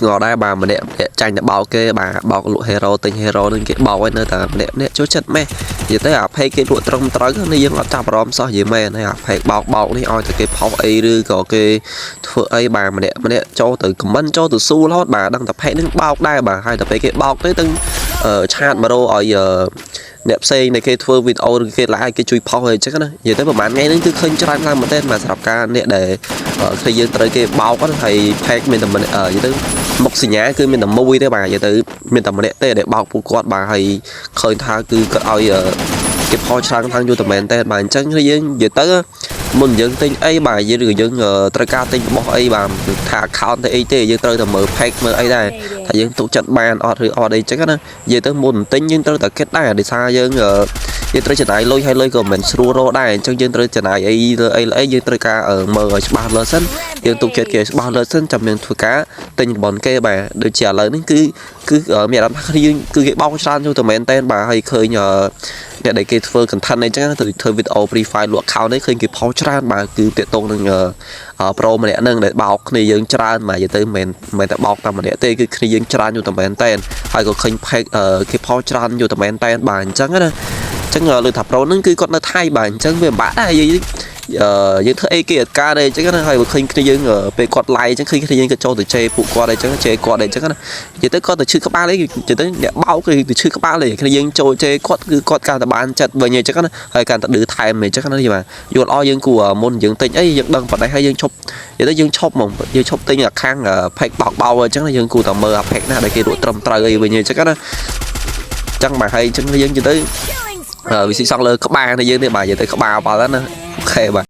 ឆ្ងល់ដែរបាទម្នាក់ម្នាក់ចាញ់តែបោកគេបាទបោកលក់ hero ទិញ hero នឹងគេបោកឲ្យនៅតែម្នាក់ម្នាក់ចូលចិត្តម៉េះនិយាយទៅអា page គេលក់ត្រឹមត្រូវនេះយើងអត់ចាប់អារម្មណ៍សោះនិយាយមែនហើយអា page បោកបោកនេះឲ្យតែគេផុសអីឬក៏គេធ្វើអីបាទម្នាក់ម្នាក់ចូលទៅ comment ចូលទៅស៊ូរហូតបាទដឹងតែ page នឹងបោកដែរបាទហើយតែពេលគេបោកទៅទៅchat មករកឲ្យអ្នកផ្សេងដែលគេធ្វើវីដេអូឬគេ live គេជួយផុសអីចឹងណានិយាយទៅប្រហែលថ្ងៃហ្នឹងគឺឃើញច្រើនឡើងមែនទែនបាទសម្រាប់ការអ្នកដែលឃើញយើងត្រូវគេបោកហ្នឹងហើយ page មានតែម្នាក់និយាយទៅមុខសញ្ញាគឺមានតែមួយទេបាទនិយាយទៅមានតែម្នាក់ទេដែលបោកពួកគាត់បាទហើយឃើញថាគឺគាត់ឲ្យគេផុសច្រើនខ្លាំងយូរតែមែនទេបាទអញ្ចឹងយើងនិយាយទៅមុនយើងទិញអីបាទយើងឬយើងត្រូវការទិញរបស់អីបាទថា account ទៅអីទេយើងត្រូវតែមើល page មើលអីដែរថាយើងទុកចិត្តបានអត់ឬអត់អីចឹងណានិយាយទៅមុនទិញយើងត្រូវតែគិតដែរដោយសារយើងយើងត្រូវចំណាយលុយហើយលុយក៏មិនមែនស្រួលរកដែរអញ្ចឹងយើងត្រូវចំណាយអីលើអីលើអីយើងត្រូវការមើលឲ្យច្បាស់លើសិនយើងទុកចិត្តគេឲ្យច្បាស់លើសិនចាំយើងធ្វើការទិញរបស់គេបាទដូចជាឥឡូវនេះគឺគឺមានអារម្មណ៍ថាយើងគឺគេបោកច្រើនយូរតែមែនតើបាទហើយឃើញអ្នកដែលគេធ្វើ content អីចឹងទៅធ្វើវីដេអូ Free Fire លក់ account នេះឃើញគេផុសច្រើនបាទគឺតាក់ទងនឹង pro ម្នាក់ហ្នឹងដែលបោកគ្នាយើងច្រើនបាទនិយាយទៅមិនមែនតែបោកតែម្នាក់ទេគឺគ្នាយើងច្រើនយូរតែមែនតើហើយក៏ឃើញ page គេផុសច្រើនយូរតែមែនតើបាទអញ្ចឹងណាអញ្ចឹងលើថា pro ហ្នឹងគឺគាត់នៅថៃបាទអញ្ចឹងវាពិបាកដែរយើងយើងធ្វើអីគេអត់ការទេអញ្ចឹងណាហើយបើឃើញគ្នាយើងពេលគាត់ live អញ្ចឹងឃើញគ្នាយើងក៏ចូលទៅជេរពួកគាត់អីចឹងជេរគាត់អីចឹងណានិយាយទៅគាត់ទៅឈឺក្បាលអីនិយាយទៅអ្នកបោកគឺទៅឈឺក្បាលអីគ្នាយើងចូលជេរគាត់គឺគាត់កាន់តែបានចិត្តវិញអញ្ចឹងណាហើយកាន់តែឌឺថែមអញ្ចឹងណាបាទយល់អស់យើងគួរមុនយើងទិញអីយើងដឹងប៉ុណ្ណេះហើយយើងឈប់និយាយទៅយើងឈប់ហ្មងយើងឈប់ទិញអាខាង page បោកបោអញ្ចឹងយើងគួរតែមើលអា page ណាដែលគេលក់ត្រឹមត្រូវអីវិញអញ្ចឹងណាចឹងបាទហើយអញ្ចឹងយើងនិយាយទៅ Killing spree. វិស៊ីសង់លើក្បាលនៃយើងនេះបាទនិយាយទៅក្បាលបាល់ណាOK បាទ។